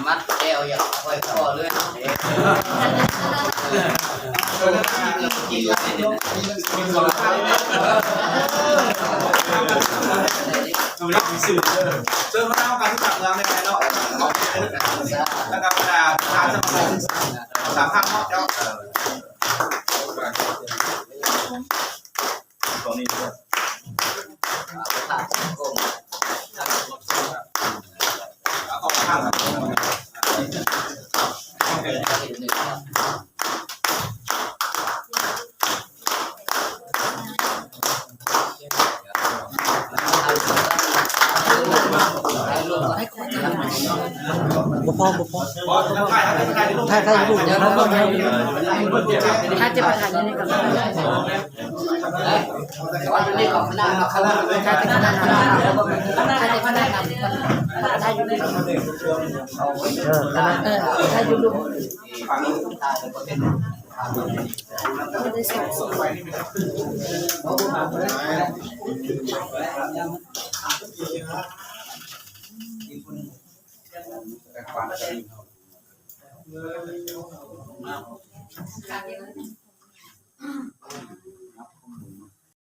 ມັດແລ້ວຢາກຄ່ອຍພໍເລີຍ. ເຊີນມາເຮົາກັນທີ່ຈາກເມືອງໄດ້ໄປເນາະ ແລ້ວກໍບັນດາທ່ານສະມາຊິກສາມທ່ານເນາະ ເຈົ້າ. ບໍ່ພໍ ບໍ່ພໍ ຖ່າຍ ຖ່າຍຮູບ ຖ່າຍເຈົ້າປະທານຢູ່ນີ້ກ່ອນ. ເອີ ເອີ ຖ່າຍຢູ່ຮູບ. ອືມ